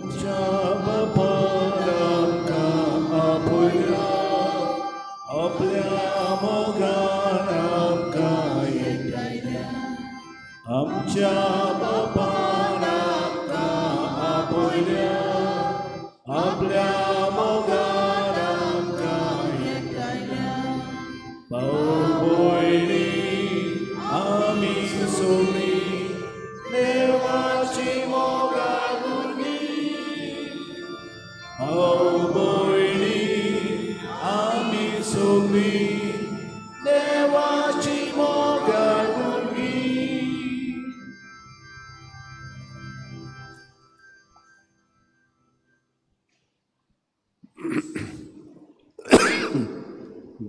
आमच्या बापान आमकां आपयला, आपल्या मोगान आमकां एकठांयल्या. आमच्या बापान आमकां आपयल्या, आपल्या मोगान आमकां एकठांयल्या. भाव भयणी, आमी सगळीं देवाची मोगाळ भुरगीं. भाव भयणी, आमी सगळीं देवाची मोगाळ भुरगीं.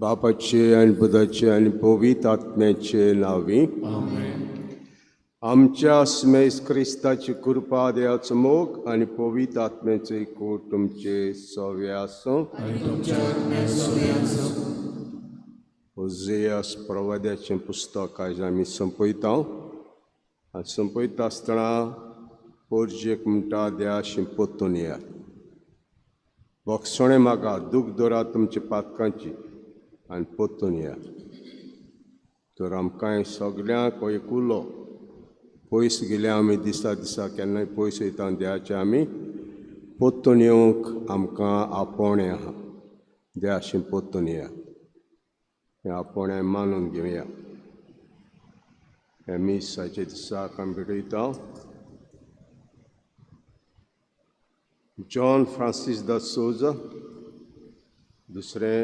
बापाचे आनी पुताचे आनी पवित्र आत्म्याचे नांवी. आमच्या स्मेस क्रिस्ताची कृपा, देवाचो मोग आनी पवित्र आत्म्याचो एकवट तुमचे सवे आसूं. ओझेयास प्रवाद्याचें पुस्तक आयज आमी संपयता आनी संपयता आसतना पोरजेक म्हणटा, देवाशी परतून येयात, भोगसणें मागा, दूख दवरात तुमच्या पातकांची आनी परतून येयात. तर आमकांय सगल्यांक एक उलो, पयस गेल्या आमी दिसा दिसा केन्नाय पयस वयता, देवाचें आमी परतून येवंक आमकां आपोवणें आहा. देवाशी परतून येयात, हें आपोवणें मानून घेवया. ह्या मिसाच्या दिसाक आमी भेटयता जॉन फ्रांसीस the Souza, दुसरें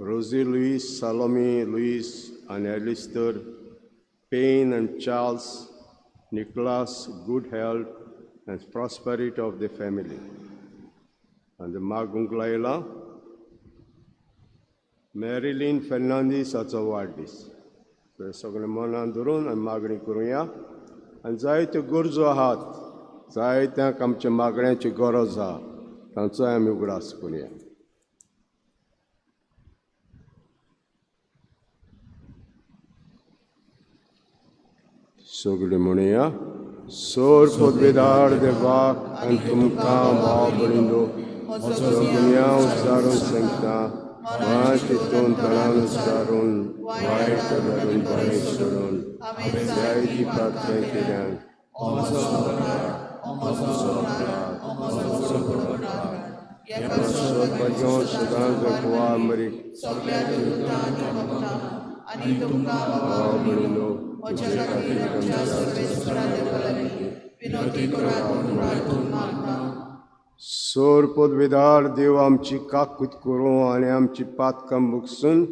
रोजी लुईस, सालोमी लुईस आनी एलिस्टर पेन आनी Charles Nicholas, good health and prosperity of the family. आनी मागूंक लायला मॅरिलीन फेर्नांदीस हाचो वाडदीस. तर सगळें मनान धरून आनी मागणी करुया आनी जायत्यो गरजो आहात, जायत्यांक आमच्या मागण्याची गरज आहा, तांचोय आमी उगडास करुया. सगळीं म्हणया, सोर पदवेदार देवाक आनी तुमकां भाव भयणींनो सगळ्यां उच्चारून सांगता, मनान चिंतून तणान उच्चारून, वायट धरून बरें सोडून जायती प्रार्थना केल्यान. सदभाग्यो सदां जगवा मरी. आनी तुमकां भाव भयणींनो म्हज्या खातीर आमच्या सर्वेस्परा देवा लागीं विनवती करात म्हूण प्रार्थून मागता. सोर पदवेदार देव आमची काकूत करूं आनी आमची पातकां मुगसून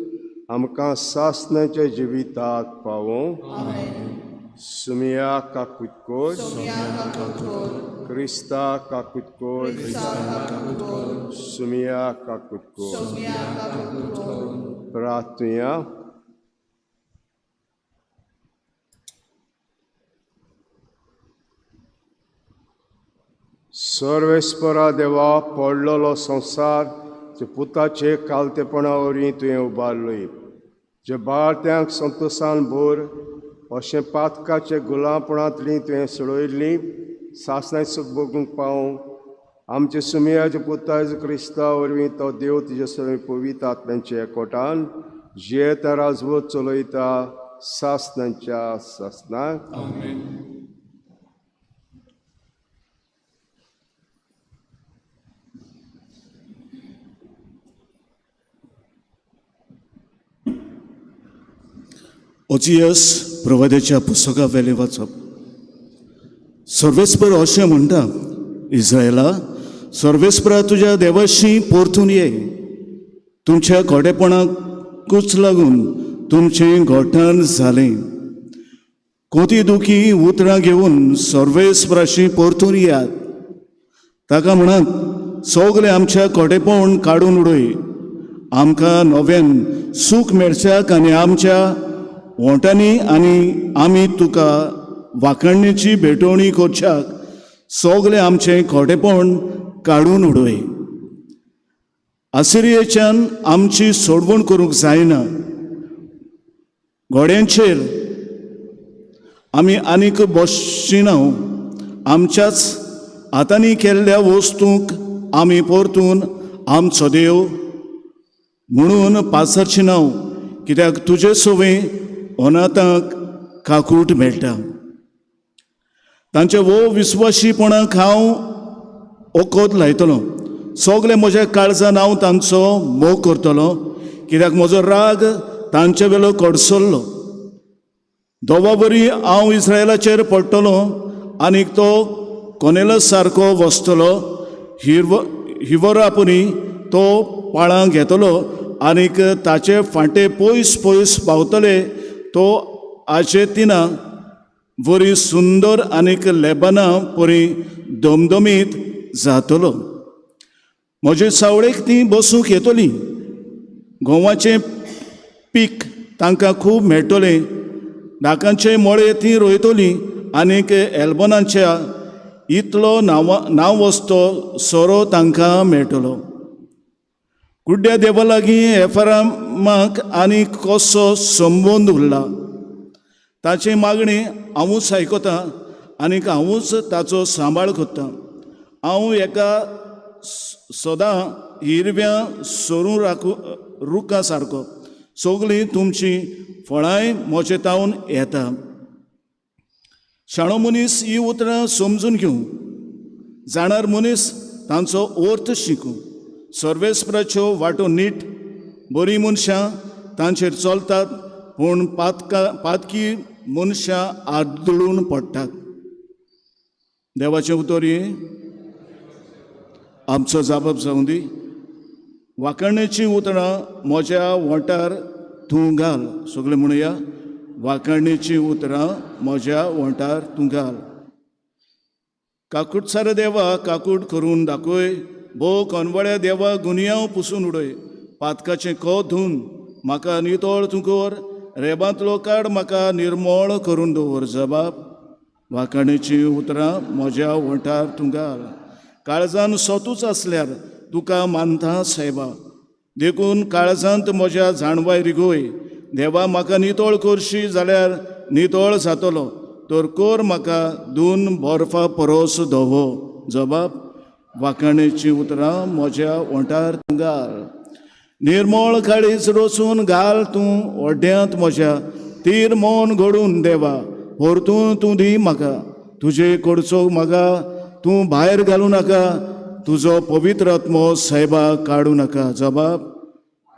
आमकां सासणाच्या जिविताक पावों. सुमिया काकूत कोर. क्रिस्ता काकूत कोर. सुमिया काकूत कोर. प्रार्थुया. सर्वेस्परा देवा, पडलेलो संवसार जे पुताचे कालतेपणा वरवीं तुवें उबारलोय, जे भारत्यांक संतोशान भर अशें पातकाचे गुलामपणांतली तुवें सोडयल्ली सासणां सुख भोगूंक पावूं, आमचे सुमयाचे पुता क्रिस्ता वरवीं, तो देव तुजे सगळें पवित्र आत्म्यांच्या एकवटान जियेता, राजवत चलयता सासणांच्या सासणाक. ओजियस प्रवाद्याच्या पुस्तका वेलें वाचप. सर्वेस्पर अशें म्हणटा, इस्रायला, सर्वेस्परा तुज्या देवाशी परतून ये. तुमच्या खोटेपणाकूच लागून तुमचें घोटान जालें. कोती दुखी उतरां घेवन सर्वेस्पराशी परतून येयात. ताका म्हणात, सगळें आमच्या खोटेपण काडून उडय, आमकां नव्यान सूख मेळच्याक आनी आमच्या वोंटांनी आनी आमी तुका वाखाणणेची भेटवणी करच्याक सगळें आमचें खोटेपण काडून उडय. आसिरियेच्यान आमची सोडवण करूंक जायना. घोड्यांचेर आमी आनीक बसचिना, आमच्याच हातांनी केल्ल्या वस्तूंक आमी परतून आमचो देव म्हणून पासरची नांव, कित्याक तुजे सवे अनाथांक काकूट मेळटा. तांचे वो विस्वाशीपणाक हांव ओकोद लायतलो, सगळे म्हज्या काळजान हांव तांचो मोग करतलो, कित्याक म्हजो राग तांचे वेलो कडसल्लो. दोवा वरी हांव इस्रायलाचेर पडटलो आनीक तो कोनेलस सारको वसतलो, हिरव हिवरा परी तो पाळां घेतलो आनीक ताचे फांटे पयस पयस पावतले. तो आजेतिना वरी सुंदर आनीक लेबना परी दमदमीत जातलो. म्हजे सावळेक ती बसूंक येतली, गोवाचें पीक तांकां खूब मेळटलें, दाकांचे मळे ती रोयतली आनीक एल्बनाच्या इतलो नांवा नांव वस्तो सोरो तांकां मेळटलो. कुड्ड्या देवा लागीं एफरामाक आनी कसो संबंद उरला, ताची मागणी हांवूच आयकतां आनीक हांवूच ताचो सांबाळ करतां. हांव एका सदां हिरव्या सरू राखू रुखा सारको, सगळीं तुमचीं फळांय म्हजे तावन येता. शाणो मनीस ही उतरां समजून घेवं, जाणार मनीस तांचो अर्थ शिकूं. सर्वेस्पराच्यो वाटो नीट, बरीं मनशां तांचेर चलतात, पूण पातकी मनशां आदळून पडटात. देवाचें उतर हें आमचो जापप जावं दी. वांकणेचीं उतरां म्हज्या वोंठार तूं घाल. सगळें म्हणुया, वांकणेचीं उतरां म्हज्या वोंठार तूं घाल. काकूटसार देवा काकूट करून दाखय, भोव कोनवळ्या देवा गुनियांव पुसून उडय. पातकाचें को धुवन म्हाका नितळ तूं कर, रेबांतलो काड म्हाका निर्मळ करून दवर. जबाब वांकणेचीं उतरां म्हज्या वोंठार तूं घाल. काळजान सोतूच आसल्यार तुका मानता सायबा, देखून काळजांत म्हज्या जाणवाय रिगोय. देवा म्हाका नितळ करशी जाल्यार नितळ जातलो, तर कर म्हाका दोन बर्फा परस धवो. जबाब वांकणेचीं उतरां म्हज्या वोंठार तूं घाल. निर्मळ काळीज रचून घाल तूं ओड्यांत म्हज्या, तीर मन घडून देवा परतून तूं दी म्हाका. तुजे कडचो म्हाका तूं भायर घालूं नाका, तुजो पवित्र आत्मो सायबा काडूं नाका. जबाब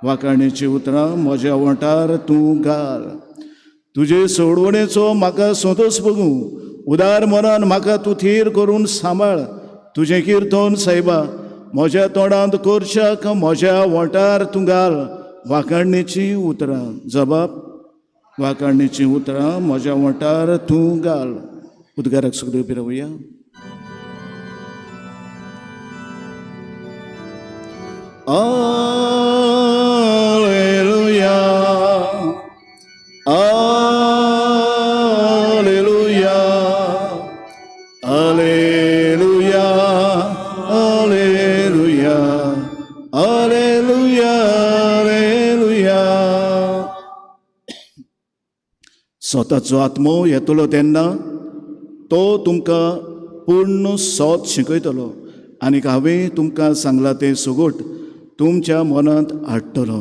वांकणेचीं उतरां म्हज्या वोंठार तूं घाल. तुजे सोडवणेचो म्हाका संतोश बगूं, उदार मनान म्हाका तूं थीर करून सांबाळ. तुजें किर्तन सायबा म्हज्या तोंडांत करच्याक म्हज्या वोंठार तूं घाल. वांकणेचीं उतरां. जबाब वांकणेचीं उतरां म्हज्या वोंठार तूं घाल. उद्गाराक सगळ्यो उबी रावया. Alleluia, Alleluia, Alleluia, Alleluia, Alleluia, Alleluia. स्वताचो आत्मो येतलो तेन्ना तो तुमकां पूर्ण सोत शिकयतलो आनीक हांवें तुमकां सांगलां तें सगट तुमच्या मनांत हाडटलो.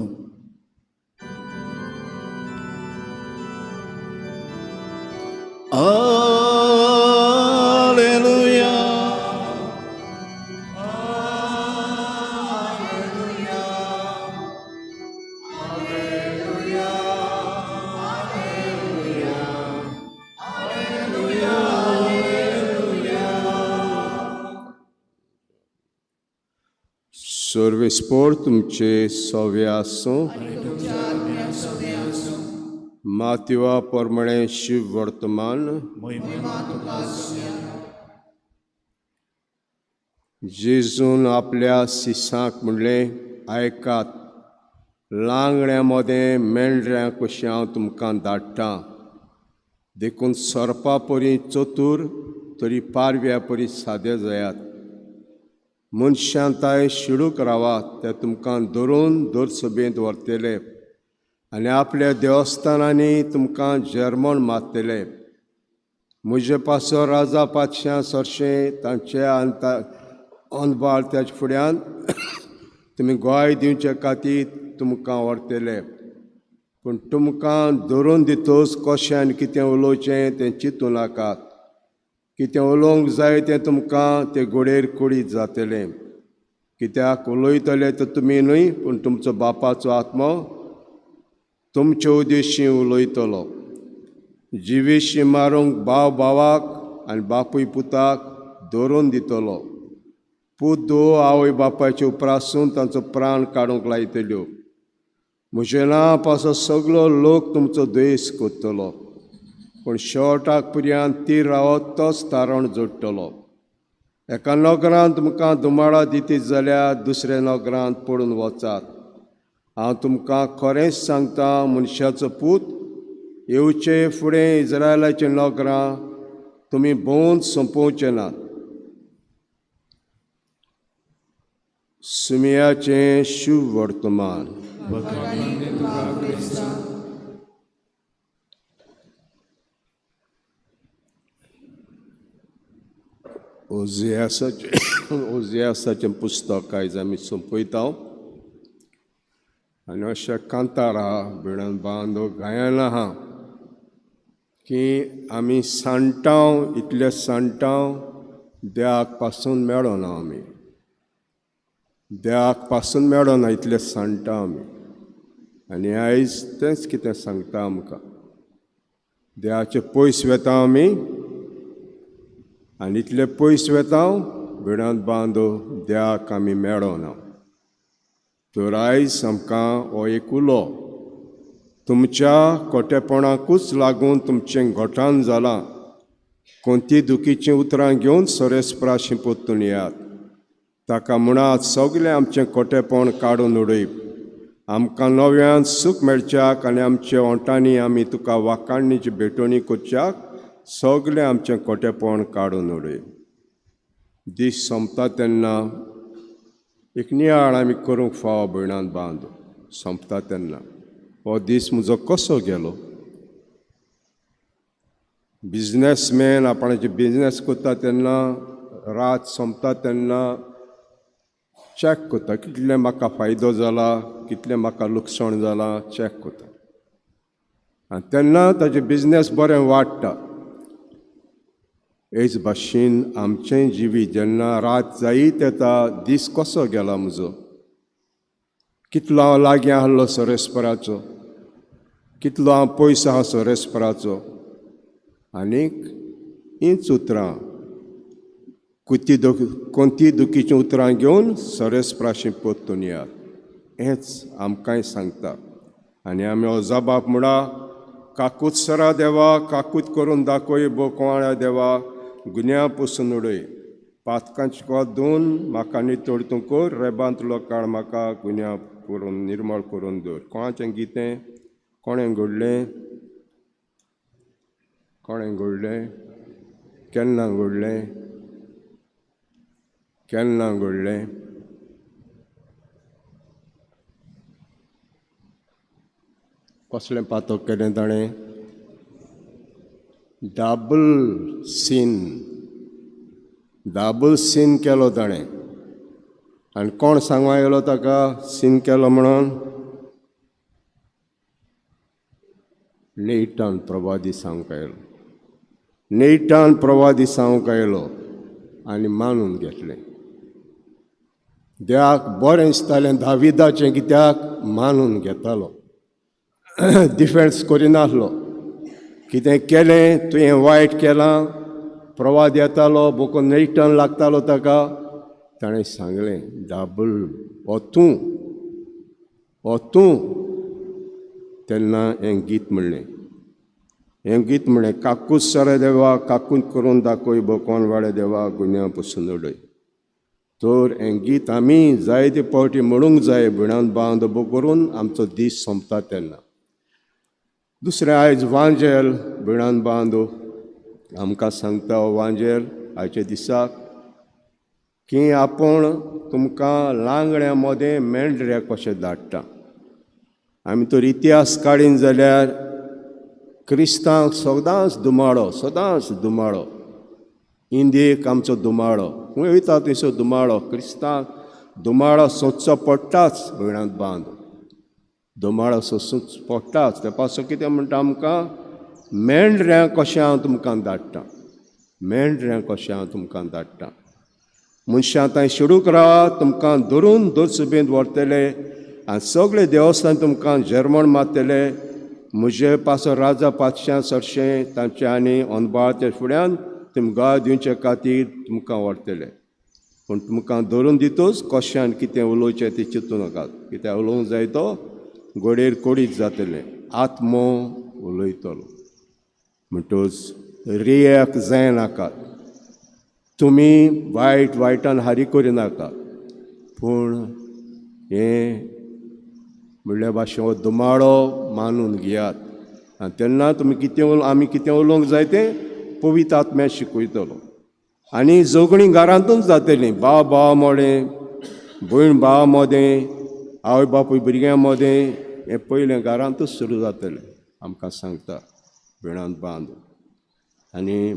Alleluia. सर्वेस्पोर तुमचे सवे आसूं. मातिवा परमणे शिव वर्तमान जेजून आपल्या सिसांक म्हणलें, आयकात, लांगड्या मदें मेंढऱ्यां कशीं हांव तुमकां धाडटां, देखून सोरपा परी चतूर तरी पारव्या परी सादे जायात. मनशां ताय शिडूक रावात, ते तुमकां धरून दर सभेंत व्हरतले आनी आपल्या देवस्थानांनी तुमकां जर्मन मारतले. म्हजे पासो राजा पातशां सरशें तांचे अनबाळ त्याच्या फुड्यान तुमी गोवाय दिवचे खातीर तुमकां व्हरतले. पूण तुमकां धरून दितोच कशें आनी कितें उलोवचें तें चिंतूं नाकात. कितें उलोवंक जाय तें तुमकां ते गोडेर कुडीत जातलें. कित्याक उलयतले तर तुमी न्हय, पूण तुमचो बापाचो आत्मो तुमचे उद्देशी उलयतलो. जिवेशी मारूंक भाव भावाक आनी बापूय पुताक धरून दितलो. पूत दो आवय बापायचे उपरासून तांचो प्राण काडूंक लायतल्यो. म्हजें नांव पासो सगलो लोक तुमचो द्वेस करतलो, पूण शेवटाक पर्यंत तीर रावत तोच तारण जोडटलो. एका नगरांत तुमकां धुमाळा दितीत जाल्यार दुसऱ्या नगरांत पडून वचात. हांव तुमकां खरेंच सांगता, मनशाचो पूत येवचे फुडें इस्रायलाचीं नगरां तुमी भोंवन सोंपोवचे नात. सुमियाचें शुभ वर्तमान. ओझियासाचें पुस्तक आयज आमी सोंपयता आनी अशें कांतारा भिणन बांदो गायन आहा की आमी सांडटाव इतले सांडटाव देवाक पासून मेळना, आमी देवाक पासून मेळना इतले सांडटा आमी. आनी आयज तेंच कितें सांगता आमकां, देवाचे पयस वेता आमी आनी इतले पयस वेता भिणांत बांदो देवाक आमी मेळना. तर आयज आमकां हो एक उलो तुमच्या कोटेपणाकूच लागून तुमचें घोटान जालां. कोणती दुखीचीं उतरां घेवन सोरेस्पराशी परतून येयात. ताका म्हणात सगळें आमचें कोटेपण काडून उडय, आमकां नव्यान सूख मेळच्याक आनी आमच्या ओंठांनी आमी तुका वाखाणीची भेटवणी करच्याक सगळें आमचें कोटेपण काडून उडय. दीस सोंपता तेन्ना एक नियाळ आमी करूंक फावो भयणांत बांद. सोंपता तेन्ना हो दीस म्हजो कसो गेलो. बिजनेसमॅन आपणाचे बिजनेस करता तेन्ना रात सोंपता तेन्ना चॅक करता कितलें म्हाका फायदो जाला, कितलें म्हाका लुकसाण जालां चॅक करता आनी तेन्ना ताजें बिजनेस बरें वाडटा. हेच भाशेन आमचें जिवीत जेन्ना रात जायत येता दीस कसो गेला म्हजो, कितलो हांव लागीं आहलो सोरेस्पराचो, कितलो हांव पयस आहा सोरेस्पराचो. आनीक हींच उतरां कोणती दुखीचीं उतरां घेवन सोरेस्पराशी परतून येयात हेंच आमकांय सांगता. आनी आमी अजाबाप म्हणा, काकूत सरा देवा, काकूत करून दाखय बोकवाळ्या देवा, गुन्या पसून उडय, पातकांची कोत धुवन म्हाका नितळ तूं कर, रेबांतलो काळ म्हाका गुन्या करून निर्मळ करून दवर. कोणाचें गीतें, कोणें घडलें, कोणें घडलें, केन्ना घडलें, केन्ना घडलें? कसलें पातक केलें ताणें? डबल सीन, डबल सीन केलो ताणें. आनी कोण सांगूंक आयलो ताका सीन केलो म्हणून? नेटान प्रवादी सांगूंक आयलो, नेटान प्रवादी सांगूंक आयलो आनी मानून घेतलें. देवाक बरें दिसतालें दाविदाचें, कित्याक मानून घेतालो, डिफेन्स करिनासलो. कितें केलें तुवें वायट केलां, प्रवाद येतालो बोको नेटान लागतालो ताका, ताणें सांगलें डाबल हो तूं, हो तूं. तेन्ना हें गीत म्हणलें, हें गीत म्हणलें, काकूत सरे देवा, काकूत करून दाखय बोकोन वाडे देवा, गुन्या पसून उडय. तर हें गीत आमी जायते फावटी म्हणूंक जाय भिणांत बांद उबो करून आमचो दीस सोंपता तेन्ना. दुसरें आयज वांजेल भिणांत बांदो आमकां सांगता वांजेल आयच्या दिसाक की आपूण तुमकां लांगड्या मदें मेंढऱ्या कशें धाडटा. आमी तर इतिहास काडीन जाल्यार क्रिस्तांक सदांच दुमाळो, सदांच दुमाळो, इंदियेक आमचो दुमाळो, खंय वयता थंयसर दुमाळो. क्रिस्तांक दुमाळो सोदचो पडटाच, भयणांत बांद दुमाळो सोसूंक पडटाच. ते पासो कितें म्हणटा आमकां, मेंढऱ्यां कशें हांव तुमकां धाडटा, मेंढऱ्यां कशें हांव तुमकां धाडटा. मनशां थंय शिडूक रावात, तुमकां धरून दर सुबेंत व्हरतले आनी सगळे देवस्थान तुमकां जर्मण मारतले. म्हजे पासो राजा पातशां सरशें तांचे आनी अनबाळाच्या फुड्यान तुमकां गाळ दिवचे खातीर तुमकां व्हरतले. पूण तुमकां धरून दितूच कशें आनी कितें उलोवचें तें चिंतूं नाकात. कित्याक उलोवंक जाय तो गोडेर कोडीत जातलें, आत्मो उलयतलो. म्हणटूच रियक जायनाकात, तुमी वायट वायटान हारी करिनाका. पूण हें म्हणल्या भाशेन हो दुमाळो मानून घेयात आनी तेन्ना तुमी कितें आमी कितें उलोवंक जाय तें पवित्र आत्म्या शिकयतलो. आनी झगडीं घरांतूच जातलीं, भाव भावा मोडें, भयण भावा मोदें, आवय बापूय भुरग्यां मोदें, हें पयलें घरांतूच सुरू जातलें आमकां सांगता भयणांत बांद. आनी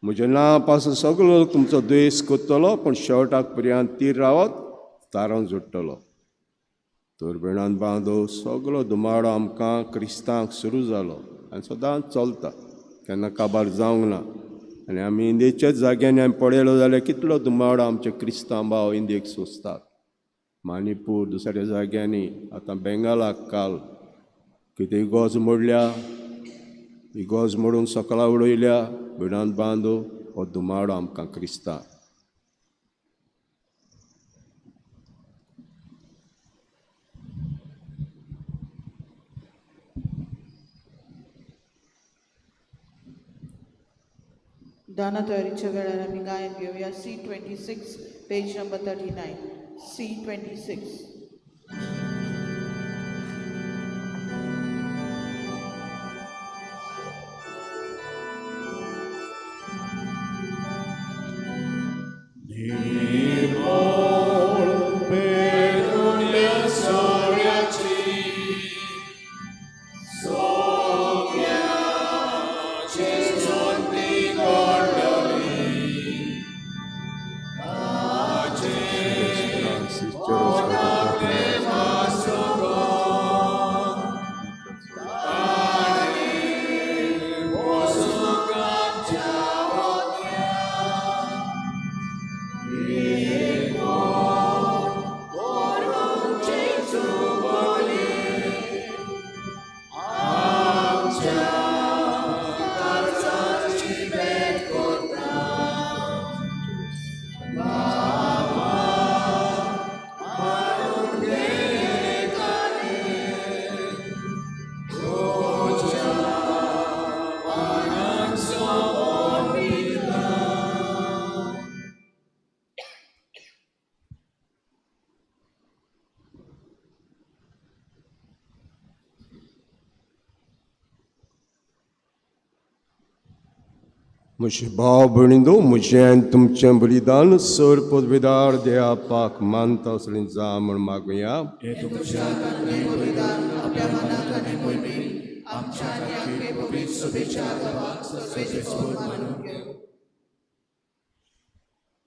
म्हजें नांव पासून सगलो तुमचो द्वेस करतलो, पूण शेवटाक पर्यंत तीर रावत तारण जोडटलो. तर भयणांत बांदो सगलो दुमाडो आमकां क्रिस्तांक सुरू जालो आनी सदांच चलता, केन्ना काबार जावंक ना. आनी आमी इंदियेच्याच जाग्यांनी आमी पळयलो जाल्यार कितलो दुमाडो आमचे क्रिस्तांव भाव इंदियेक सोंसतात. माणिपूर दुसऱ्या जाग्यांनी, आतां बेंगालाक काल कितें इगोज मोडल्या, इगोज मोडून सकला उडयल्या. भयणांत बांदो हो दुमाडो आमकां क्रिस्तांव. दाना तयारीच्या वेळार आमी गायन घेवया. C 26 page number 39, C 26. म्हजे भाव भयणींनो, म्हजें आनी तुमचें बलिदान सर पदवेदार देवापाक मानता असलें जा म्हूण मागुया.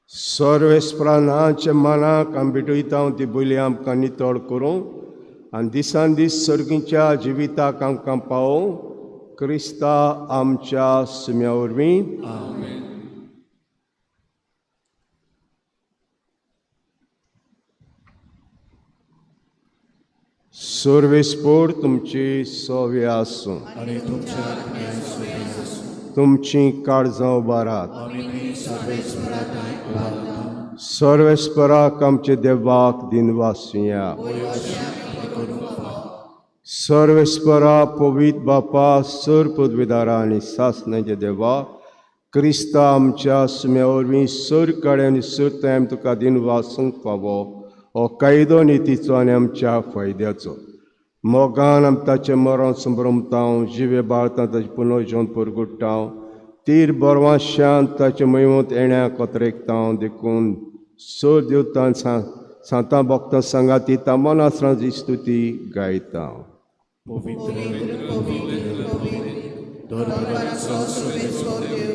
सर्वेस्परानाच्या मनाक आमी भेटयता ती बली आमकां नितळ करूं आनी दिसान दीस सर्गीच्या जिविताक आमकां पावोवं क्रिस्ता आमच्या सुम्या वरवीं. सर्वेस्पोर तुमची सव्य आसूं, तुमची काळजां उबारात. सर्वेस्पराक आमचे देवाक दिनवासुया. सर्वेस्परा पवित्र बापा सर पदवीदारा आनी सासणाचे देवा क्रिस्ता आमच्या सुम्या वरवीं सर कडेन आनी सर तेम तुका दिनवासूंक फावो हो कायदो नितीचो आनी आमच्या फायद्याचो. मोगान आमी ताचें मरण संभ्रमतांव, जिवे बाळतां ताचें पुनर्जीवन परगुट्टांव, तीर बरवां शांत ताचे मयवंत येण्या कोतरेकतांव. देखून सर देवतान सांतां भक्तां सांगाती तामनासरांची स्तुती गायता. पवित्र पवित्र पवित्र दरबाराचो सर्वेस्पर देव,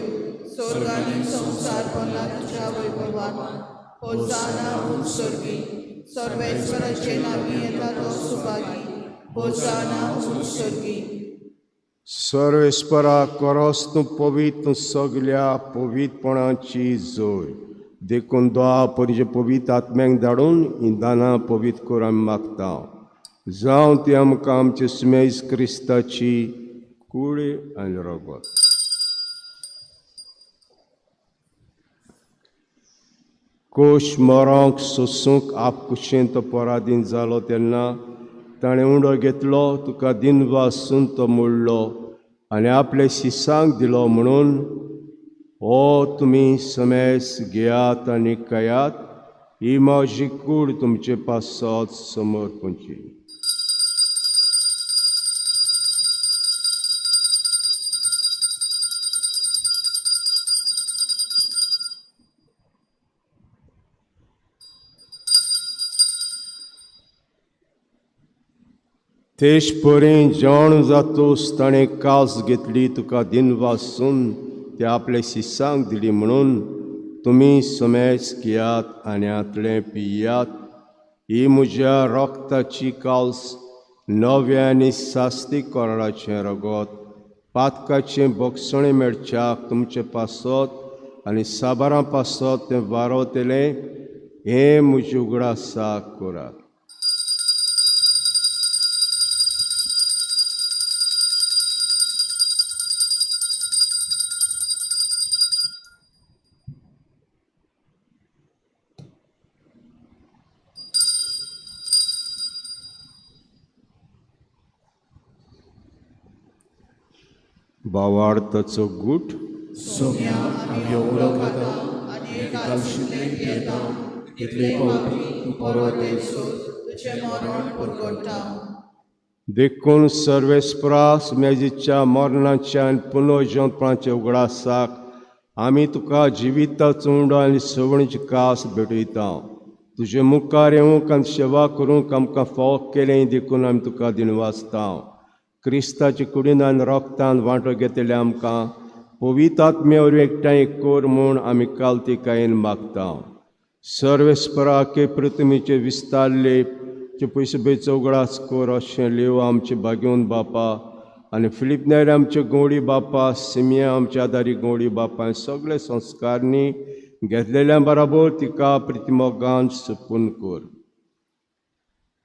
स्वर्ग आनी संवसार भरला तुज्या वैभवान. होजाना उंच स्वर्गी, सर्वेस्पराचे नांवी येता तो सुभागी. होजाना उंच स्वर्गी. सर्वेस्परा कोरोस तूं पवित्र, तूं सगल्या पवित्रपणाची जोर. देखून दोआ परिचे पवित्र आत्म्यांक धाडून हीं दानां पवित्र कर आमी मागता, जावं ती आमकां आमचे सुमेज क्रिस्ताची कूड आनी रगत. कोश मरोंक सोसूंक आपकुशेन तो पराधीन जालो तेन्ना ताणें उंडो घेतलो, तुका दिनवासून तो मोडलो आनी आपले शिसांक दिलो म्हणून, हो तुमी समेस घेयात आनी खायात, ही म्हजी कूड तुमचे पासत समर्पणची. तेश परी जेवण जातूस ताणें कास घेतली, तुका दिनवासून ते आपले शिसांक दिली म्हणून, तुमी समेस घेयात आनी हांतलें पियात, ही म्हज्या रक्ताची काल्स, नव्या आनी सास्ती कोराचें रगत, पातकाचें बोगसणें मेळच्याक तुमचे पासत आनी साबारां पासत तें वारवतलें, हें म्हजें उगडासाक करात. भावार्थाचो गूट. सोम्या आमी उलो खाता आनी कालशितले पियेता, इतले पावटी तूं परत येयसर तुजें मरण परगट्टा. देखून सर्वेस्परा मेजीच्या मरणाच्या आनी पुनर्जिवंतपणाच्या उगडासाक आमी तुका जिविताचो उंडो आनी सवणीची कास भेटयता. तुजे मुखार येवंक आनी सेवा करूंक आमकां फावो केलें देखून आमी तुका दिनवासता. क्रिस्ताचे कुडीन आनी रक्तान वांटो घेतले आमकां पवित्र आत्म्या वरवीं एकठांय कर म्हूण आमी कालतिकायेन मागता. सर्वेस्परा के पृथ्वीचे विस्तारले चे पयशे बेचो उगडास कर अशें लेव आमचे भाग्योन बापा आनी फिलीप नायर आमचे गवळी बापा, सिमिया आमच्या आदारी गवळी बापा, सगळे संस्कारनी घेतलेल्या बराबर तिका प्रितिमोगान सुपून कर.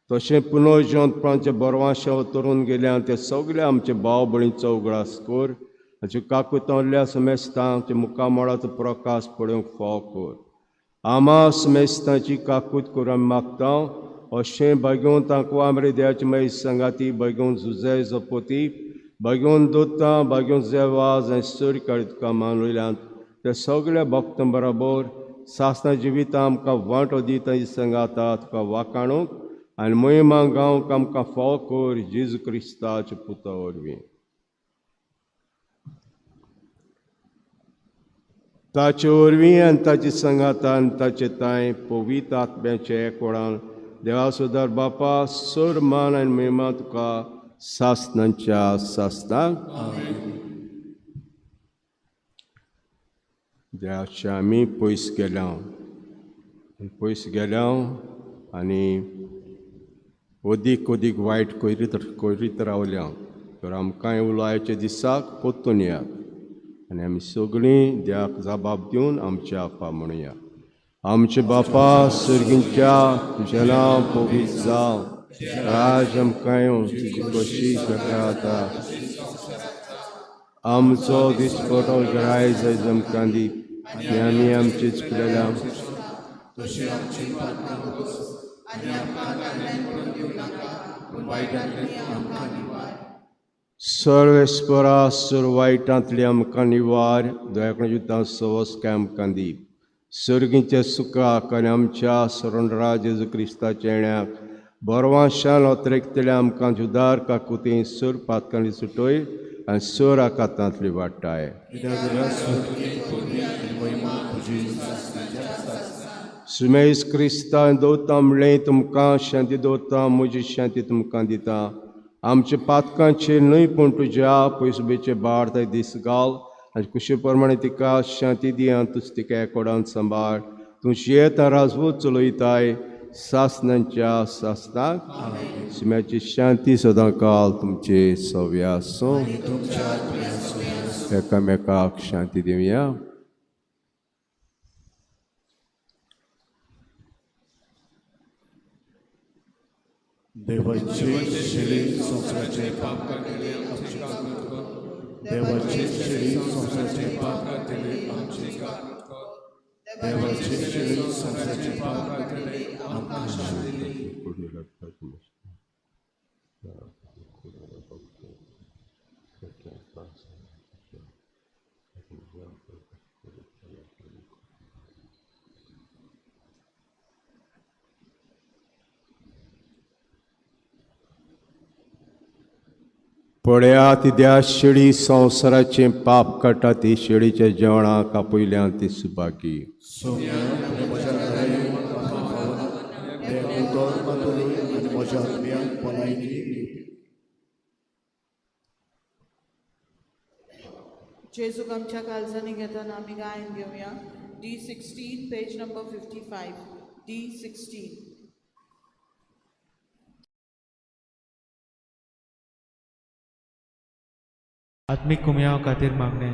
तशें पुनर्जिवंतपणाचे बरवाशे उतरून गेल्या ते सगळे आमचे भाव भयणीचो उगडास कर, हाचे काकुतल्या समेस्तांक मुखामळाचो प्रकाश पळोवंक फावो कर. आमा समेस्तांची काकूत करून आमी मागता. अशें भाग्योवन तांकां आमरे देवाचे मागीर सांगाती, भाग्योवन जुझे जपोती, भाग्योवन दोतां, भाग्योवन जेवाज आनी सर काळी मान वयल्यान ते सगळ्या भक्तां बराबर सासना जिवितां आमकां वांटो दिता सांगाता तुका वाकाणूंक आनी मोहिमा गांवक आमकां फावो कर, जेजू क्रिस्ताच्या पुता वरवीं. ताचे वरवीं आनी ताचे सांगाता आनी ताचे तांय पवित्र आत्म्याचे एकवटान देवा सुदार बापा सर मान आनी महिमा तुका सासनाच्या सासनाक. देवाचे आमी पयस गेल्या, पयस गेल्या आनी अदीक अदीक वायट करीत रावल्या, तर आमकां उलोवपाच्या दिसाक परतून येयात आनी आमी सगळीं देवाक जबाब दिवन आमच्या आपा म्हणुया. आमचे बापा सर्गींच्या, तुजें नांव पवित्र जावं, राज आमकां येवं, तुजी कशी जाता, आमचो दिसपटो ग्राय जाय आमकां दी, आनी आमी आमची चुकलेल्या सर्वेस्परा सर वायटांतली आमकां निवार, दयाकणां सवस काय आमकां दी, सर्गीच्या सुखाक आनी आमच्या सरणराज जेजू क्रिस्ताच्या येण्याक बरवाशान अत्रेकतले आमकां जुदार काकुती सर पातकांनी सुटय आनी सर आकातांतली वाडटाय. सुमेश क्रिस्तान दवरता म्हणलें, तुमकां शांती दवरता, म्हजी शांती तुमकां दिता. आमच्या पातकांचेर न्हय पूण तुज्या पयसुबेचे बाळ दीस घाल आनी कुशे प्रमाणे तिका शांती दी आनी तूं तिका एकोडान सांबाळ. तूं शियेता राजवत चलयताय सासनांच्या सासनाक. शिम्याची शांती सदां काल तुमचे सव्या आसूं. एकामेकाक शांती दिवया. देवाचे शेळी संवसाराचे पाप काडटले आमचे काकूट कर. देवाचे शेळी संवसाराचे पाप काडटले आमचे काकूट कर. देवाचे शेळी संवसाराचे पाप काडटले आमकां शांती दी. पळया ती त्या शेळी संवसाराचें पाप काडटा ती शेळीच्या जेवणाक आपयल्यान ती सुबाकी. सोम्या म्हज्या घरा येवन म्हाका फावना. देव उतर मातोलय आनी म्हज्या आत्म्याक भलायकी दिवपी. जेजूक आमच्या काळजांनी घेताना आमी गायन घेवया. D16 page number 55. D16. आत्मीक कुमयाव खातीर मागणें.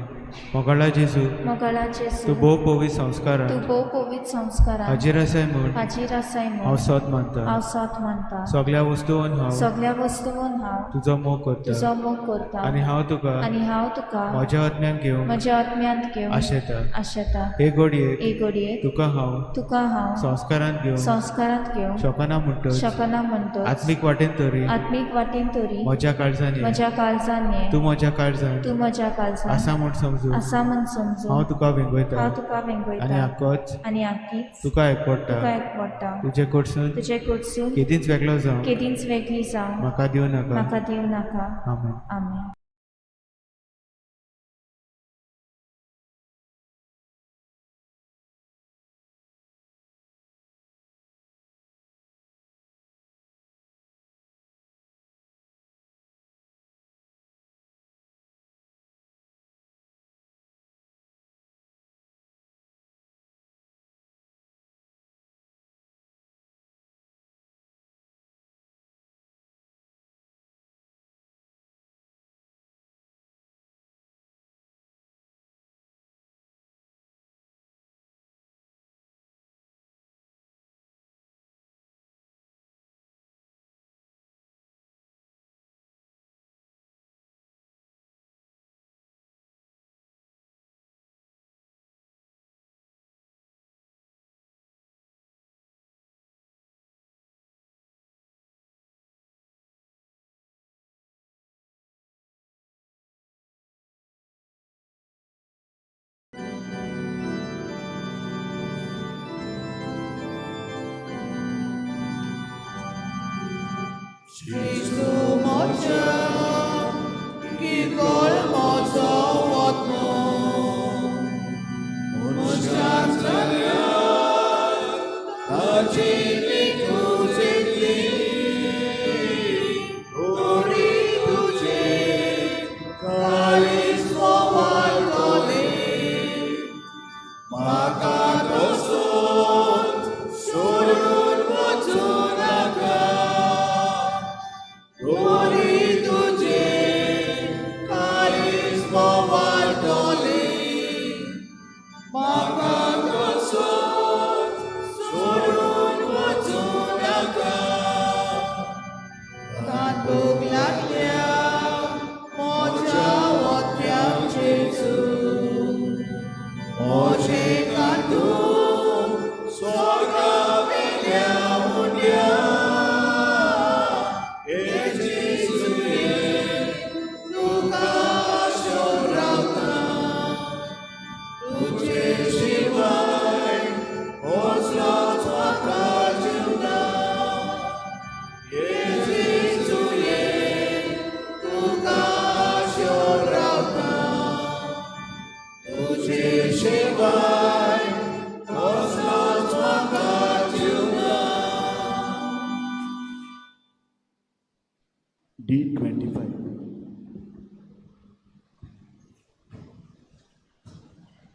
मोगाळा जेजू, मोगाळा जेजू, तूं भोव पवित्र तूं संस्कारान भोव पवित्र संस्कारान हाजीर आसाय म्हूण हाजीर आसाय हांव म्हूण सोद मानता. हांव सोद मानता. सगळ्या वस्तून हांव सगळ्या वस्तून हांव तुजो मोग करता तुजो मोग करता आनी हांव तुका आनी हांव तुका म्हज्या आत्म्यान घेवंक म्हज्या आत्म्यांत घेवन आशेता. आशेता. हे घडयेक हे घडयेक तुका हांव तुका हांव संस्कारान घेवंक संस्कारांत घेवंक शकना म्हणटच शकना म्हणटच आत्मीक वाटेन तरी आत्मीक वाटेन तरी म्हज्या काळजान ये. म्हज्या काळजान ये. तूं म्हज्या काळजान तूं म्हज्या काळजान आसा म्हूण समजून आसा म्हूण समजून हांव तुका वेंगयता हांव तुका आनी वेंगयता आकोच आनी आकीच तुका एकवडटा. तुका एकवडटा. तुजे कडसून तुजे कडसून केदींच वेगळो जावं केदींच वेगळी जावं म्हाका दिवं नाका. म्हाका दिवं नाका. आमेन. आमेन. जेजू म्हज्या किरकोळ म्हजो आत्मो मनशान जाल्यार ताची तुजेतली तरी तुजें काळीज वळटलें म्हाका तसोच सोडून वचूं नाका. Glory. D25.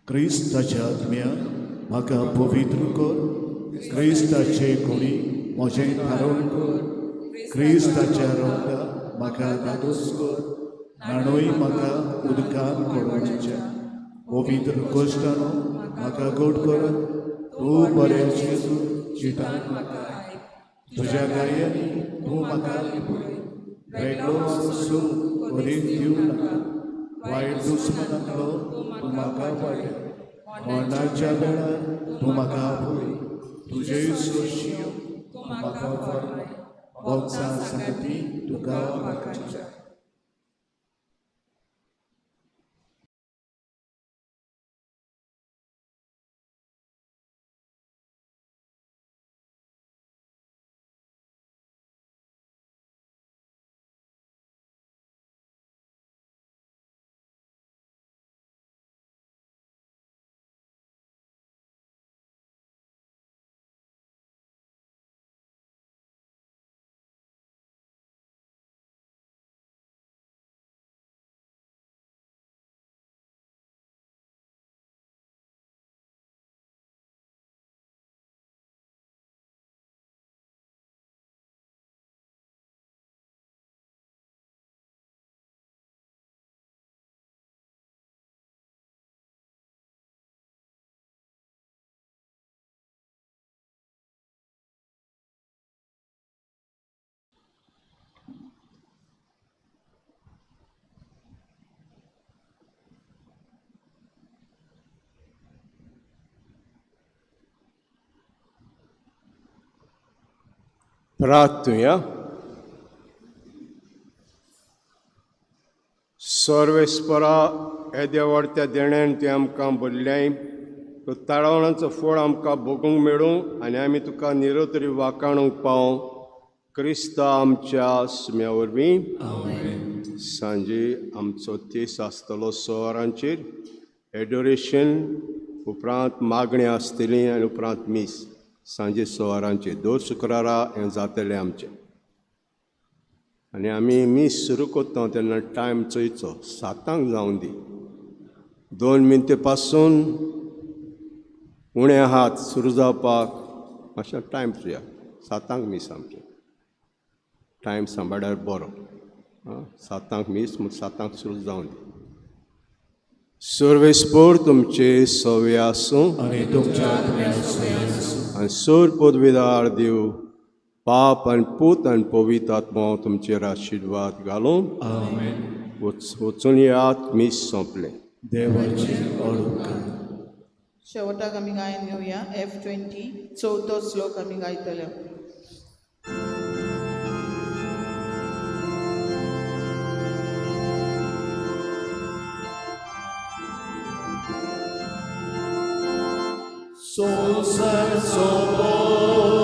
क्रिस्ताच्या आत्म्या म्हाका पवित्र कर, क्रिस्ताचे कुडी म्हजें थारोवण कर, क्रिस्ताच्या रोगता म्हाका धादोस कर, न्हाणोय म्हाका उदकान करोवच्या पवित्र कोश्टानो म्हाका गोड कर, तूं बरें जेजू चिटान म्हाका आयक, तुज्या गायांनी तूं म्हाका लिपय, वेगळो सोसूं करीत दिवं नाका, वायट दुस्मनांतलो तूं म्हाका वाडय, मरणाच्या वेळार तूं म्हाका आपय, तुजे सोशी तूं म्हाका फर्माय, भोगसा संगती तुका वाकाच्या. प्रार्थुया. सर्वेस्परा येद्या व्हड त्या देण्यान तुवें आमकां भरल्याय, तो ताळवणाचो फळ आमकां भोगूंक मेळूं आनी आमी तुका निरोतरी वाकाणूंक पावूं, क्रिस्ता आमच्या सुम्या वरवीं. सांजे आमचो तेस आसतलो 6 वरांचेर, एडोरेशन उपरांत मागणें आसतली आनी उपरांत मीस सांजे 6 वरांचेर. दर शुक्रारा हें जातलें आमचें. आनी आमी मीस सुरू करता तेन्ना टायम चोयचो, 7 जावं दी, 2 मिनटां पासून उणे हात सुरू जावपाक मातसो टायम चोया. 7 मीस आमचें, टायम सांबाळ्यार बरो. 7 मीस म्हूण 7 सुरू जावं दी. सर्वेस्पोर तुमचे सवे आसूं आनी तुमच्या आत्म्या सवे आसूं. आनी सोर पदवीदार देव पाप आनी पूत आनी पवित्र आत्मो तुमचेर आशिर्वाद घालूं. आमेन. वचून यात, मीस सोंपलें. देवाची ओळख. शेवटाक आमी गायन घेवया F20, चवथो श्लोक आमी गायतले. संवसार सोबो